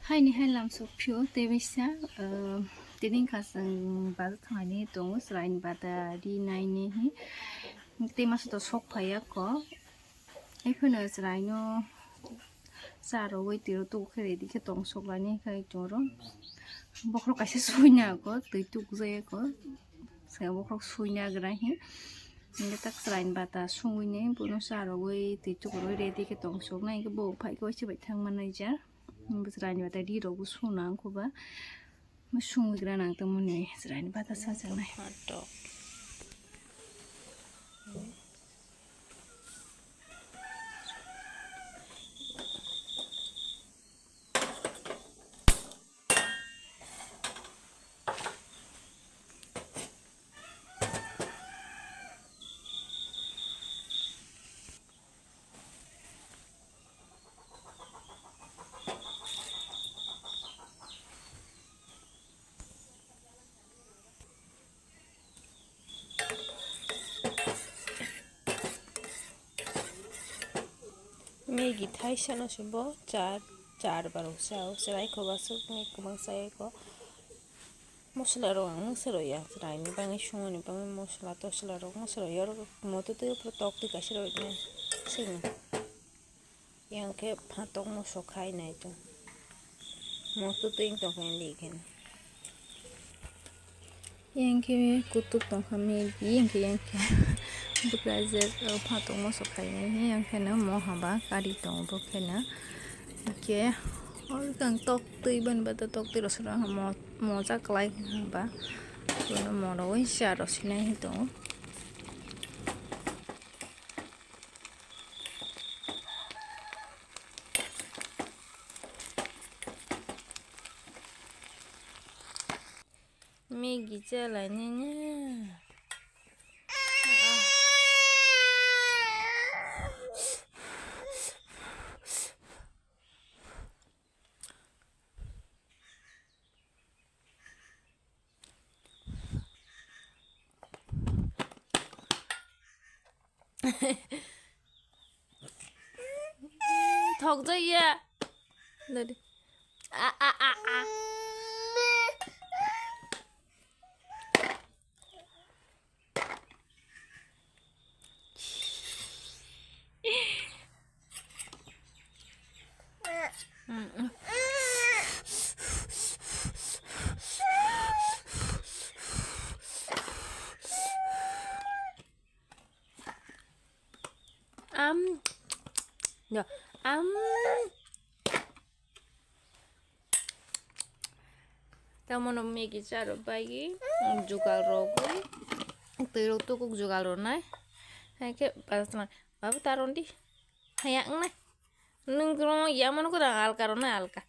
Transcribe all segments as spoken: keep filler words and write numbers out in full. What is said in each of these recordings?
Haini hai lamsok phio tei bisa, ah, tini wngkha chwng bazar thanglaini tongo chwraini bata ri naini hi. Tei masa to sok phaiya ko. Hai phano chwraino cha rogwi tiro tuku khe ready khe tong sok laini khai tongro. Bokhorok kaisa suina ko twi tukjaya ko. Saya bokhorok suina gra hi. Hingke tak chwraini bata sungwi ni bono cha rogwi twi tukurwi ready khe tong sok nai. Hingke bo phai khe waisa bai thang manai ja. Bo chwraini bata ri rok bo suna wngkha ba. Mo sungwi gra nang tongmani chwraini bata sajaknai. Maggie thaisa no se bo char, char barok sao, chwrai kho baswk ni kwbang chayai kho. Mosola rok ang nung se rw ya, chwrai ni bagwi songmani bagwi mosola tosola rok nung se rw ya, oro moto twi tok twi kaisa rw ya, sini. Yang khe phatok moso khai nai tong. Moto twi tong khe li khe. Yang khe kutuk tong kha Maggie, yang khe, yang khe. Bwkha je, o, phatok moso khai nai, yang khe no mo haba kari tong bo khe no. Yang khe, o, kang tok twi ban ba tok twi rosora mo, moja klai haba. Bono mo rw wi cha rw sinai tong. Maggie chalai nini. Thokjaya. Dadi. A, a, a, a. Am. Yo. Am. Tamono Maggie charo bai, jugal rogwi. Twi rok tukuk jugal ronai. Hai khe bazar thang. Babu ta rondi. Haya wngnai. Nwng rong ya mano kwrang alka ronai alka.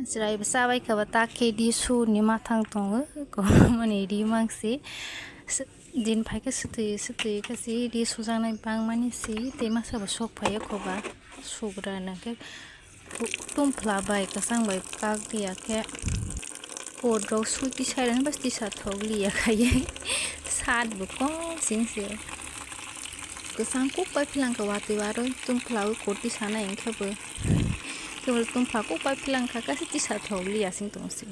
Chwrai bwsa bai kha ba ta khe di su ni mathang tongo. Ko mani ri mangsi. Din phai khe swtwi swtwi khe si ri sujaknai bangmani si tei masa bo sok phai o kho ba sugra nang khe tumphla bai kwchang bai kak liya khe kot rok sui tisai rani bas tisa thok liya khai sat bo kom sing se kwchang kuk pai philang kha watwi aro tumphla o kot tisa nai hwnkhe bo kebo tumphla kuk pai philang kha kaisa tisa thok liya sing tong si.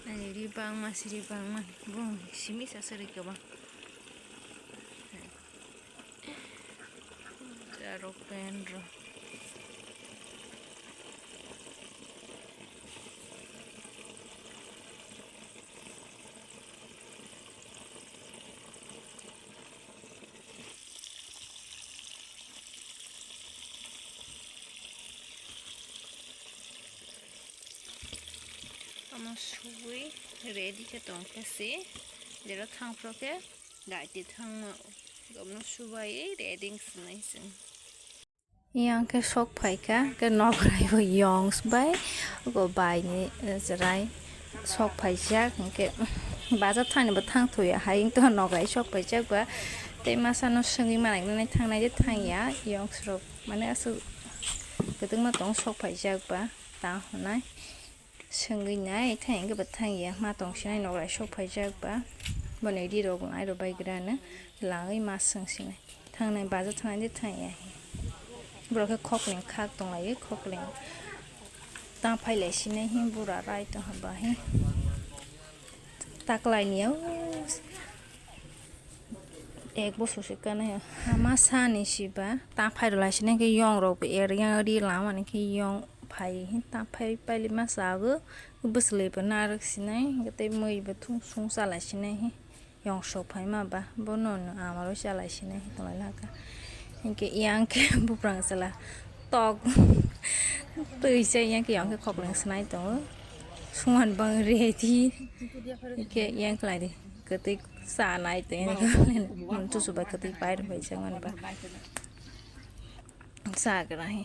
Ani ri bangma si ri bangma bung simi sa sari kwbang. Jarok pen ro. Omo suwi ready khe tong khe si, jero thang phro khe daiti thangma, omo subai ready wng sinai chwng. Yang khe sok phai kha, khe nokrai bo yongs bai, ogo bai ni, eh, chwrai sok phai jak, hwnkhe bazar thani bo thang thuya, hai wng tong nokrai sok phai jak ba, tei masa no swngwi manai nani thangnai de thang ya, yongs rok mane aswk kwtwkma tong sok phai jak ba, ta hwnai. Swngwi nai, thang hwnkhe bo thang ya, ma tong sinai nokrai sok phai jak ba. Boni ri rok nai rw bai gra no, langwi ma swng sinai. Thang nai, bazar thang nai de thang ya. Borok khe khokling khak tong lai, khokling. Ta phai lai sinai hi bura rai tong haba hi. Taklai ni o ek bosor se kanai o. Hama sani siba ta phai rw lai sinai khe yong rok bo er yang ri lama ni khe yong phai hi ta phai paili ma chago. Bwswlwi bo narwk sinai hwnkhe tei mui bo thung sung cha lai sinai hi. Yong sok phaima ba, bono no amaro chalai sinai tonglailaka. Hinkhe yang khe buprang chwla tok twi se yang khe, yang khe khokleng swnai tongo. Sungwan bang ready. Hinkhe yang khlai di, kwtwi chanai tong, chuchu bai kwtwi pai rwbai changwan ba. Chagra hi.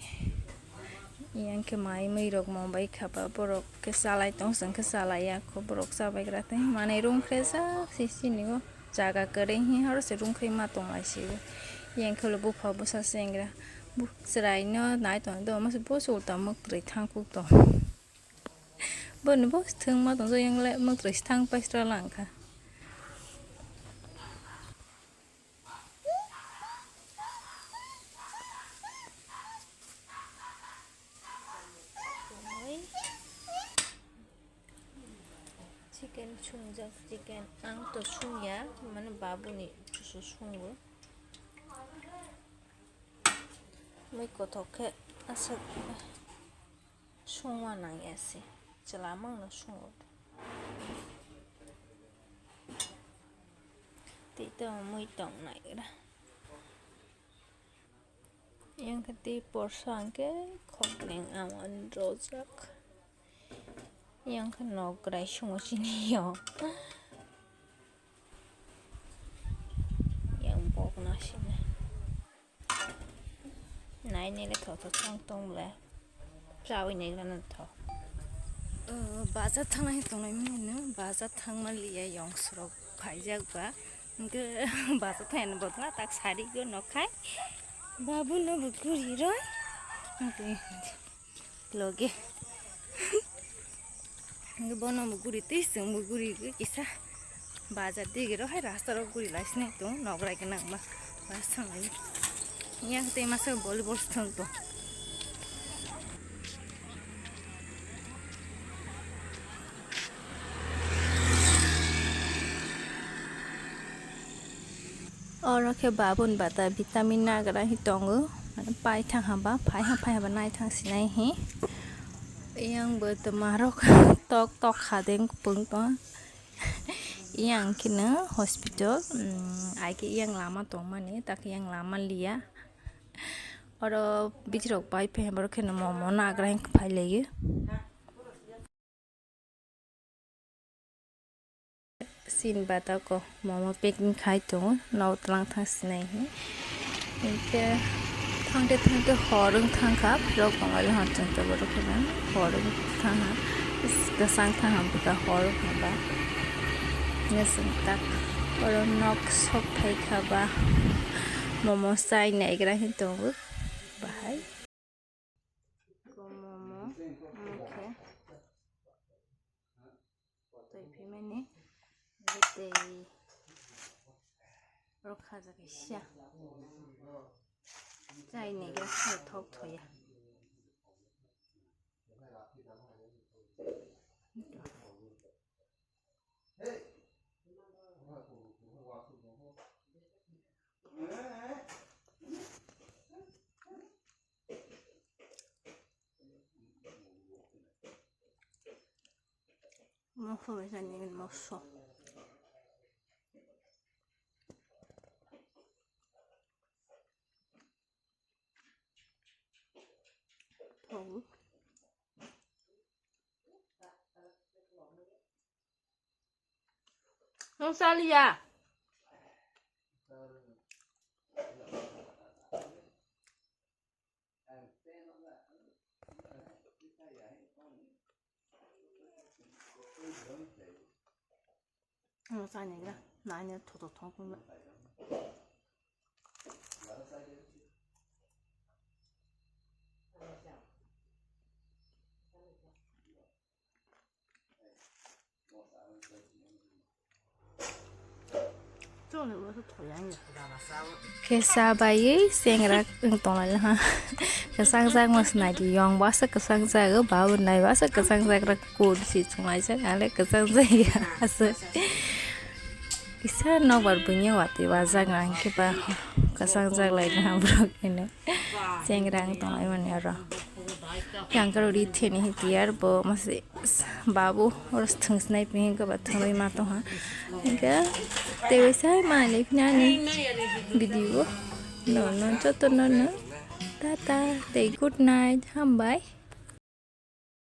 Yang khe mai mui rok mom bai khaba borok khe chalai tong chwng khe chalai ya kho borok chabai gra tei manwi rung khe jak se chini o jaga kwrwi hi horo se rung khe ma tong lai si o. Yang khe ulo bupha bwsa chengra bu chwrai no nai tong do ma se bo se ulta mwk twrwi thang kuk tong. Boni bo se thwng ma tong jak yang le mwk twrwi se thang pai sra lang kha. Chicken sungjak, chicken ang to sungya, mane babuni chusu sungo. Mui kothok khe aswk sungma nangya se, chwla mangno sungo. Tei to mui tong naigra. Yang khe tei porsa hwnkhe khokleng awan rojak. Yang khe nograi sungo chini yo. Yang bok na sini. Nai nile tho tho tong tong le. Chawi nai gana tho. Bazar thangna hi tongnai mano, bazar thangma liya yong surok khaijak ba. Hwnkhe bazar thangna bodla tak sari go nokhai. Babu no bo guri roi. Hwnkhe loge. Hwnkhe bono bo guri twi chwng bo guri kisa. Bazar digi ro hai rasta rok guri lai sini tong nograi gwnang ma. Ba sangai. Yang tei masa volleyball thwng tong. Oro khe babun bata vitamin nagra hi tongo. Mane pai thang haba, phai ha phai haba nai thang sinai hi. Yang bo toma rok tok tok kha deng kupung tong. Yang khe no hospital, mm, ai khe yang lama tongmani, tak yang lama liya. Oro bitirok pai phai borok kheno momo nagra hinke phai laio. Sin bata ko momo packing khai tongo, no tlang thang sinai hi. Hinkhe thangte thangte hor wng thangkha, phirok tongo le hor chwng tei borok kheno hor wng thangha, kwchang thangha buka hor wng thangba. Nwswng tak oro nok sok phai kha ba momo chai naigra hin tongo bahai. Momo, omo khe twi phimani tei rok kha jaga sia chai naigra thok thoya. Moso bai sani moso. Tong. Nung saliya. Ang sani na, nani thoto thong thong na. Khe cha baiwi chengra wng tonglai ha. Kwchang jak ma swnai di, yong ba se kwchang jak, o ba bo nai ba se kwchang jak rak kut si chunglai jak, ale kwchang jak ya aswk. Kisa nokbar buini watwi wajak ang khe ba kwchang jak lai ha borok hino. Chengra wng tonglai mani oro. Yang karo ri theni hi tiyar bo mase. Babu, oro thwng sinai phi hinkhe ba thwngwi ma tongha. Hinkhe tei waisa hai manlai phini ani video. No, no, joto no, no. Tata, tei good night, hambai.